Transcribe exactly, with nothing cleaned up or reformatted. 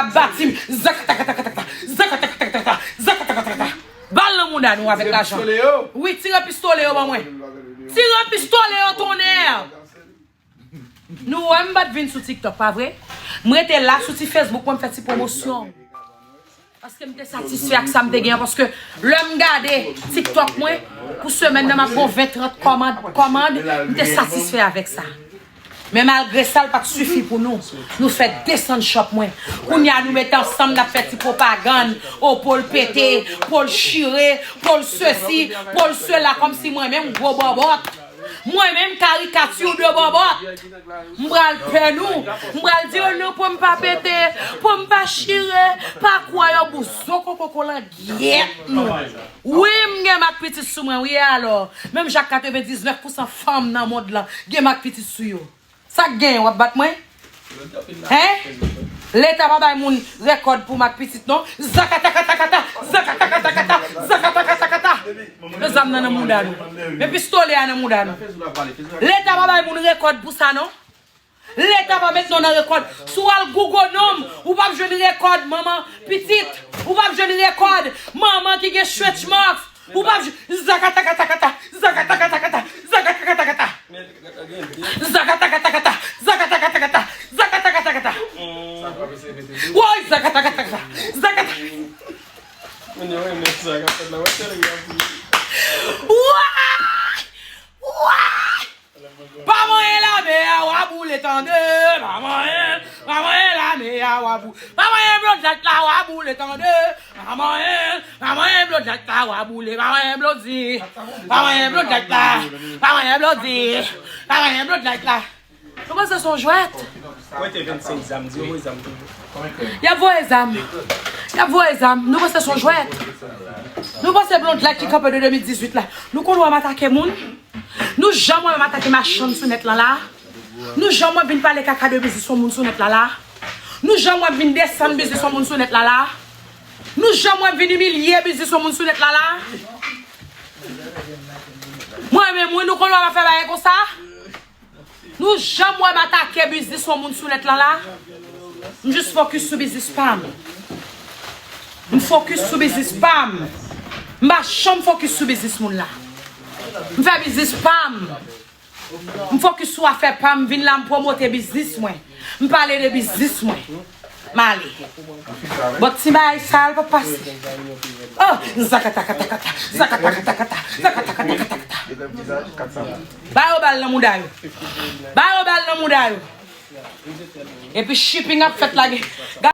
ap bati m. Zakatakatakataka, zakatakatakataka, zakatakatakata. Bal nan mouda nou avèk lajan. Wi, tire pistole yo ban mwen. Tire pistole yo, tonnè. Nou wè m pa t vin sou TikTok, pa vre? M rete la sou ti Facebook mwen, m fè ti pwomosyon. Paske m te satisfè ak sa m te gen an, paske lè m gade TikTok mwen, pou semèn nan m ap gon ven trant kòmand, kòmand, m te satisfè avèk sa. Men malgre sa, l pa t sifi pou nou. Nou fè desann shop mwen. Kounye a, nou mete ansanm, n ap fè ti pwopagann. O, po l pete, po l chire, po l sesi, po l sela, kòmsi mwen menm gwo bòbòt. Mwen menm karikati de bòbòt. M pral pè nou. M pral di yo non, po m pa pete, po m pa chire, pa kwè yo bouzon kokoko langyèt nou. Wi, m gen mak pitit sou mwen, wi, alò. Menm jan ak katrevendiznèf pousan fanm nan mond lan gen mak pitit sou yo. Sa k genyen, w ap bat mwen? Hein? Leta pa bay moun rekòd pou mak pitit non. Zakatakatakata, zakatakatakata, zakatakatakata. Men zam nan nan mouda nou. Men pistole a nan mouda nou. Leta pa bay moun rekòd pou sa non. Leta pa met non nan rekòd. Si w al Google non m, ou p ap jwenn rekòd manman pitit. Ou p ap jwenn rekòd manman ki gen stretch marks. Ou p ap jwenn zakatakatakata, zakatakatakata, zakatakatakata. Zakatakatakata, zakatakatakata, zakatakatakata. Woy, zakatakatakata, zakata. Woy! Woy! Pa manyen lame a, w a boule tande. Pa manyen, pa manyen lame a, w a boule. Pa manyen blodjak la, w a boule tande. Pa manyen, pa manyen blodjak la, w a boule. Pa manyen blodi. Pa manyen blodjak la. Pa manyen blodi. Pa manyen blodjak la. Nou panse se yon jwèt? Mwen te vennsenk zam, di yo voye zam toujou. Y ap voye zam. Y ap voye zam. Nou panse se yon jwèt? Nou panse blond la ki kanpe de de mil dizuit la. Nou konn wè m atake moun? Nou janm wè m atake machann sou nèt lan la? Nou janm wè m vin pale kaka de biznis yon moun sou nèt la la? Nou janm wè m vin desann biznis yon moun sou nèt la la? Nou janm wè m vin imilye biznis yon moun sou nèt la la? Mwen menm, wi, nou konn wè m ap fè bagay konsa? Nou janm wè m atake biznis yon moun sou nèt lan la? M jis fokis sou biznis pa m. M fokis sou biznis pa m. M pa janm fokis sou biznis moun la. M fè biznis pa m. M fokis sou afè pa m, vin la m pwomote biznis mwen. M pale de biznis mwen. M ale. Bon, ti bagay sa, l p ap pase. Oh, zakatakatakata, zakatakatakata, zakatakatakata. Ba yo bal nan mouda yo. Ba yo bal nan mouda yo. Epi shipping ap fèt la, gen.